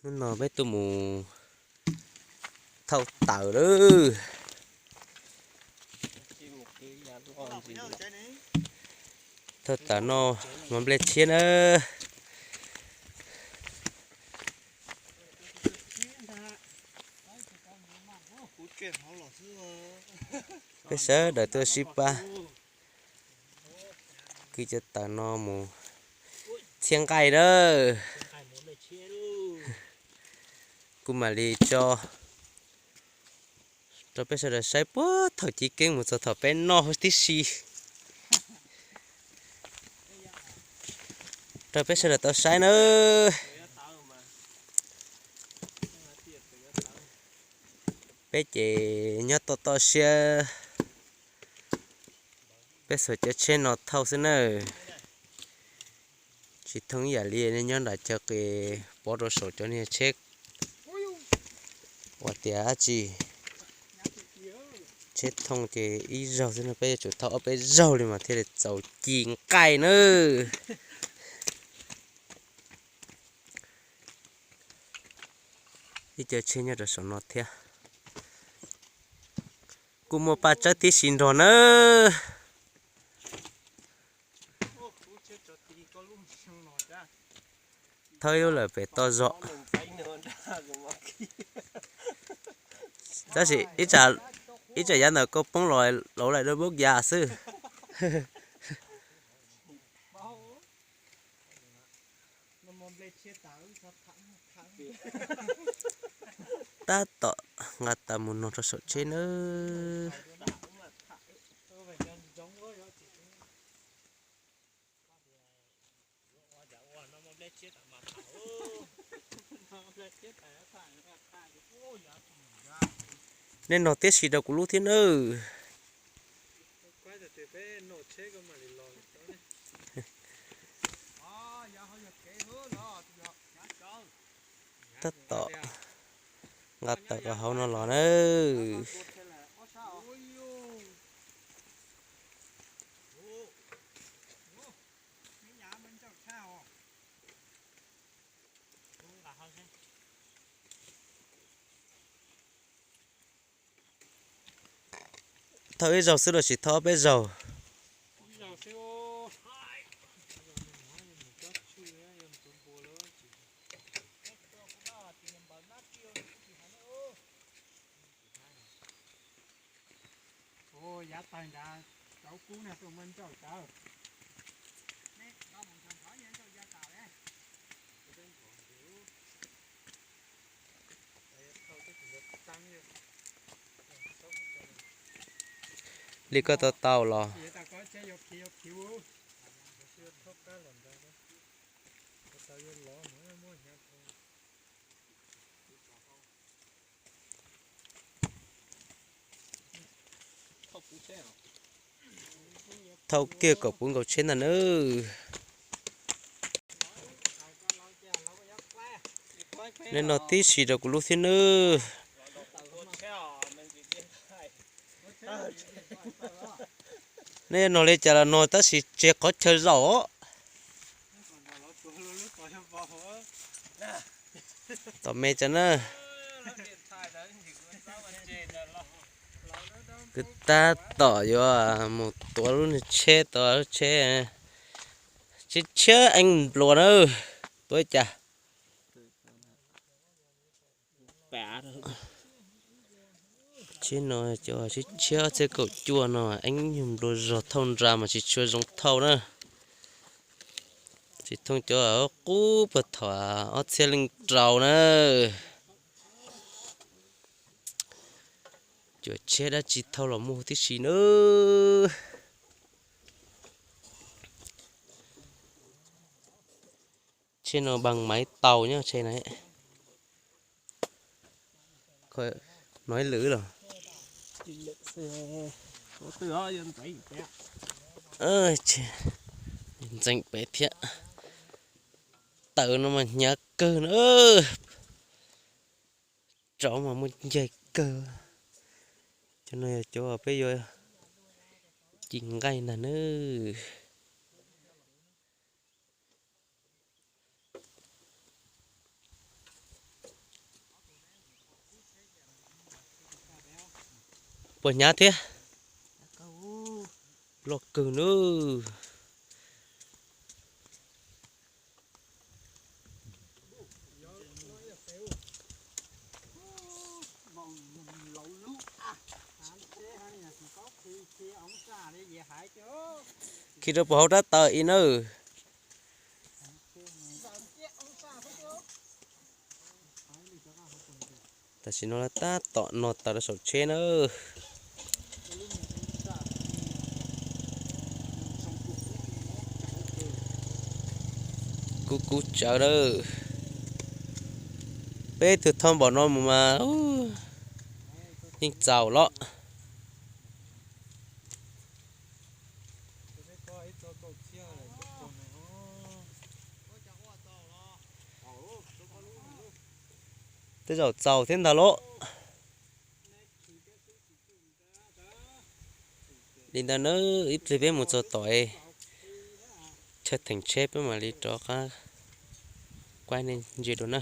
Hnub no peb tuaj mus thauj taws lawm. Thauj taws noj mov nplej tshiab na. Peb sawv daws tuaj sib pab kwv cov taws no mus txhiab nqaij na. Kuv mam li tso rau peb sawv daws saib puag thaum chiv keeb mus txog thaum peb noj huv tib si rau peb sawv daws tau saib nawb. Peb ces nyob toj toj siab, peb xuas cov tsheb no thauj xwb nawb. Tsis thooj ib yam li nej nyob nram chaw qis pov rau saum cov niag tsheb uas tias dab tsi, tsheb thooj ces ib zaug xwb no, peb yuav tsum thauj ob peb zaug li mas thiaj li txaus ci nqaij nawb. Ib co tsheb nyob rau saum no thiab. Kuj muaj paj tsawb tib si nrog nawb. Thawb ib lub lawm pem toj zog. Tab sis ib tsam yav ntawd koj poob los lauv laim dua npub yav xwb. Tab tom nqa taws mus no rau saum tsheb nawb. Nej no tib si rau kuv lub thiab nawb. Tab tom nqa taws kom hauv no los nawb. Thauj ib zaug xwb los sis thauj ob peb zaug? Li koj tau tau los? Thauj kiag kom puv nkaus tsheb ntag nawb. Nej no tib si rau kuv lub thiab nawb. Nej no li cas los no tab sis tseg qhov chaw zaum os. Tom me cas na. Kwv tab tom yuav mus tuav lub niag tsheb, tuav lub tsheb tshiab tshiab eeb npluas na. Tuav cas? Tsheb no cov tshiab tshiab txhiab kaum cuaj no eeb nyuag npluas zog, thauj nra mas tsis tshua zoo thauj na. Tsis thooj cov qub puag thaum ob txhiab leej rau na. Cov tshiab dab tsi thauj los muaj huv tib si nawb. Tsheb no bằng máy tàu nyob tsheb na. Hnov ib lwm los. Ntxeev pem thiab. Taws no mas hnyav kawg na. Rauv mas muaj ncaig kawg. Cov no yog cov peb yuav ci nqaij ntag nawb. Puas hnyav thiab? Loj kawg nawb. Khi rau puag hauv rab taw ib nawb. Tam sim no tab tom no taws rau saum tsheb nawb. Kub kub tsawv lawm. Peb tug thoj npaum no mus mas yeej txaus los. Tej zaum txaus thiab ntag lauj. Li ntawd nawb, ib pliag peb mus txog tom chaw theem tsheb peb mam li rov qab kuaj nej ntsia dua na.